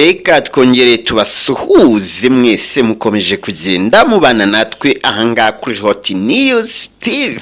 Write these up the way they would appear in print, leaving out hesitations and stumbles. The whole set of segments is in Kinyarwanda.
Reka twongere tubasuhuze mwese mukomeje kugenda mubana natwe ahangaha kuri Hot News TV.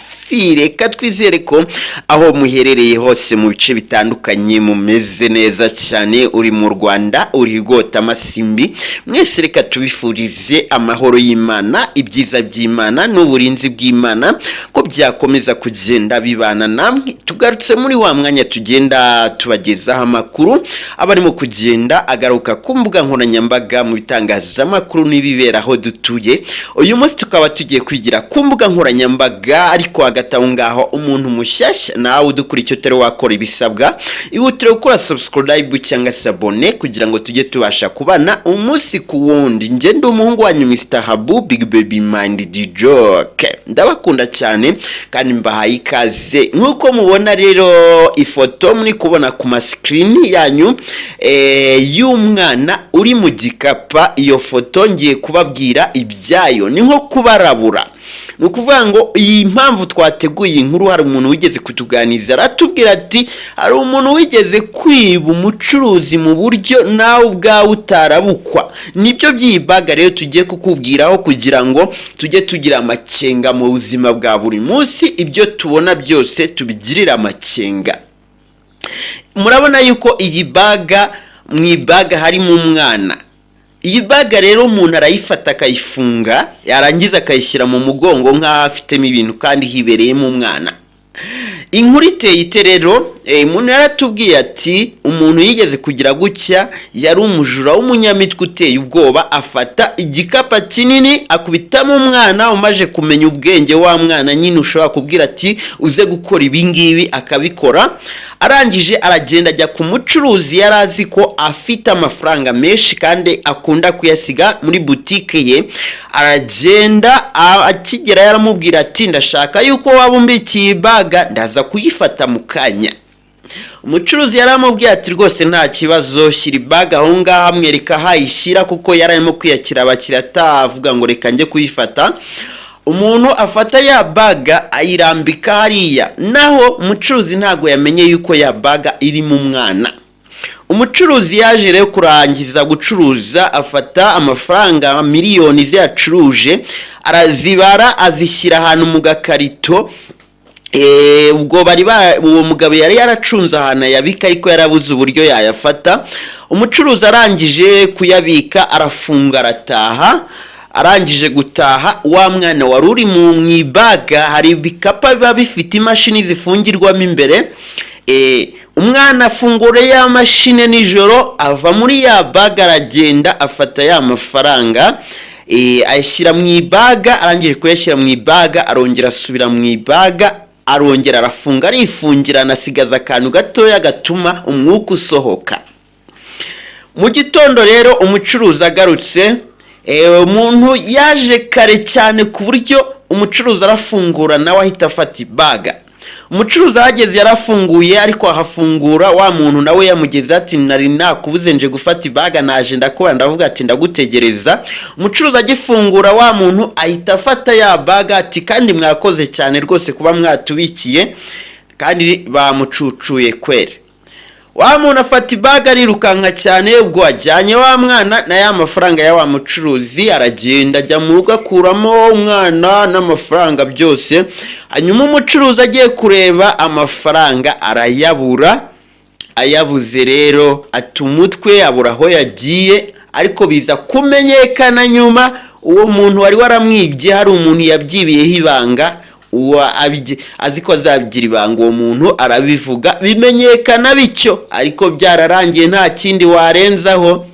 Reka twizere ko aho muherereye hose mu bice bitandukanye mumeze neza cyane. Uri mu Rwanda, uri rwota amasimbi, mwese reka tubifurize amahoro y'Imana, ibyiza by'Imana n'uburinzi bw'Imana ko byakomeza kugenda bibana namwe. Tugarutse muri wa mwanya tugenda tubagezaho amakuru aba arimo kugenda agaruka ku mbuga nkoranyambaga, mu bitangazamakuru n'ibibera aho dutuye. Uyu munsi tukaba tugiye kwigira ku mbuga nkoranyambaga, ariko hagati aho ngaho, umuntu mushyashya nawe udukurikiye utari wakora ibisabwa, ihutire gukora subscribe cyangwa se abonner kugira ngo tujye tubasha kubana umunsi ku wundi. Njye ndi umuhungu wanyu Mr Habu Big Baby Mind the Joke, ndabakunda cyane kandi mbahaye ikaze. Nk'uko mubona rero ifoto muri kubona ku ma screen yanyu y'umwana uri mu gikapa, iyo foto ngiye kubabwira ibyayo, ni nko kubarabura. Ni ukuvuga ngo iyi mpamvu twateguye inkuru, hari umuntu wigeze kutuganiriza aratubwira ati hari umuntu wigeze kwiba umucuruzi mu buryo nawe ubwawe utarabukwa. Nibyo by'iyi bag rero tugiye kukubwiraho kugira ngo tujye tugira amakenga mu buzima bwa buri munsi, ibyo tubona byose tubigirire amakenga. Murabona yuko iyi bag, mu ibag harimo umwana. Iyi bag rero umuntu arayifata akayifunga, yarangiza akayishyira mu mugongo nk'aho afitemo ibintu kandi hibereyemo umwana. Inkuru iteye ite rero? Umuntu yaratubwiye ati umuntu yigeze kugira gutya, yari umujura w'umunyamitwe uteye ubwoba, afata igikapa kinini akubitamo umwana umaze kumenya ubwenge, wa mwana nyine ushobora kubwira ati uze gukora ibi ngibi akabikora. Arangije aragenda ajya ku mucuruzi yari azi ko afite amafaranga menshi kandi akunda kuyasiga muri butike ye. Aragenda, akigera yaramubwira ati ndashaka yuko waba umbikiye ibag, ndaza kuyifata mu kanya. Umucuruzi yaramubwiye ati rwose nta kibazo, shyira ibag aho ngaho, amwereka aho ayishyira kuko yari arimo kwiyakira abakiriya, atavuga ngo reka njye kuyifata. Umuntu afata ya bag ayirambika hariya, naho umucuruzi ntabwo yamenye yuko ya bag irimo umwana. Umucuruzi yaje rero kurangiza gucuruza, afata amafaranga miliyoni ze yacuruje arazibara, azishyira ahantu mu gakarito. Ubwo bari ba uwo mugabo yari yaracunze ahantu ayabika, ariko yarabuze uburyo yayafata. Umucuruzi arangije kuyabika arafunga, arataha. Arangije gutaha, wa mwana wari uri mu ibag, hari ibikapa biba bifite imashini zifungirwamo imbere, umwana afungura ya mashine nijoro, ava muri ya bag, aragenda afata ya mafaranga, ayashyira mu ibag. Arangije kuyashyira mu ibag, arongera asubira mu ibag, arongera arafunga, arifungirana, asigaza akantu gatoya gatuma umwuka usohoka. Mu gitondo rero umucuruzi agarutse, umuntu yaje kare cyane ku buryo umucuruzi arafungura nawe ahita afata ibag. Umucuruzi ahageze yarafunguye, ariko ahafungura wa muntu nawe yamugeze ati nari nakubuze, nje gufata ibag, naje ndakubona, ndavuga ati ndagutegereza. Umucuruzi agifungura, wa muntu ahita afata ya bag, ati kandi mwakoze cyane rwose kuba mwatubikiye, kandi bamucucuye kweri. Wa muntu afata ibag arirukanka cyane. Ubwo ajyanye wa mwana na ya mafaranga ya wa mucuruzi, aragenda ajya mu rugo, akuramo umwana n'amafaranga byose. Hanyuma umucuruzi agiye kureba amafaranga arayabura. Ayabuze rero ata umutwe, abura aho yagiye, ariko biza kumenyekana nyuma uwo muntu wari waramwibye hari umuntu yabyibiyeho ibanga, uwo azi ko azabigira ibanga, uwo muntu arabivuga bimenyekana bityo, ariko byararangiye, nta kindi warenzaho.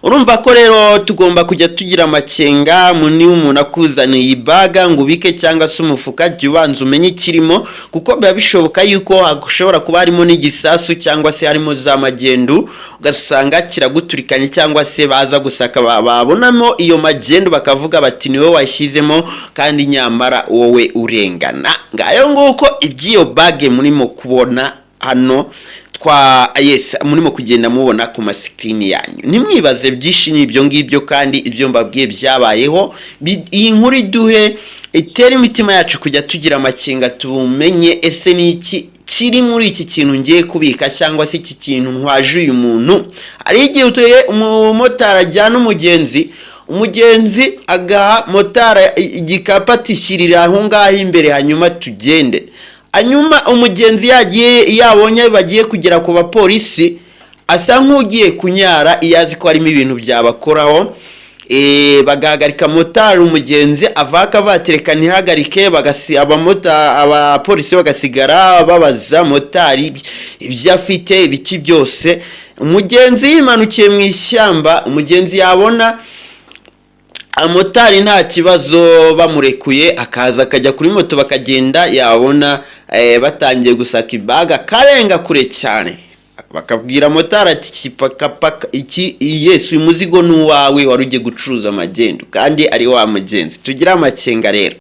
Urumva ko rero tugomba kujya tugira amakenga. Niba umuntu akuzaniye ibag ngo ubike cyangwa se umufuka, jya ubanza umenye ikirimo, kuko biba bishoboka yuko hashobora kuba harimo n'igisasu cyangwa se harimo za magendu, ugasanga kiraguturikanye, cyangwa se baza gusaka babonamo iyo magendu bakavuga bati niwe washyizemo, kandi nyamara wowe urengana. Ngayo nguko iby'iyo bag murimo kubona hano twa yes murimo kugenda mubona ku ma screen yanyu. Ntimwibaze byinshi, ni ibyo ngibyo, kandi ibyo mbabwiye byabayeho. Iyi nkuru iduhe itere imitima yacu kujya tugira amakenga, tumenye ese ni iki. kiri muri iki kintu ngiye kubika cyangwa se iki kintu ntwaje uyu muntu. Hari igihe utuye umumotari ajyana umugenzi, umugenzi agaha motari igikapu ati: "Shyirira aho ngaho imbere, hanyuma tugende." Hanyuma umugenzi yagiye, yabonye bagiye kugera ku bapolisi, asa nk'ugiye kunyara iyo azi ko harimo ibintu byabakoraho. Bagahagarika motari, umugenzi ava akavatiri, ntihagarike, abapolisi bagasigara babaza motari ibyo afite, ibiki byose. Umugenzi yimanukiye mu ishyamba. Umugenzi yabona motari nta kibazo, bamurekuye, akaza akajya kuri moto bakagenda. Yabona batangiye gusaka ibaga, akarenga kure cyane, bakabwira motari ati: "Kipakapaka iki? Yesu, uyu muzigo ni uwawe, wari ugiye gucuruza magendu," kandi ari wa mugenzi. Tugire amakenga rero.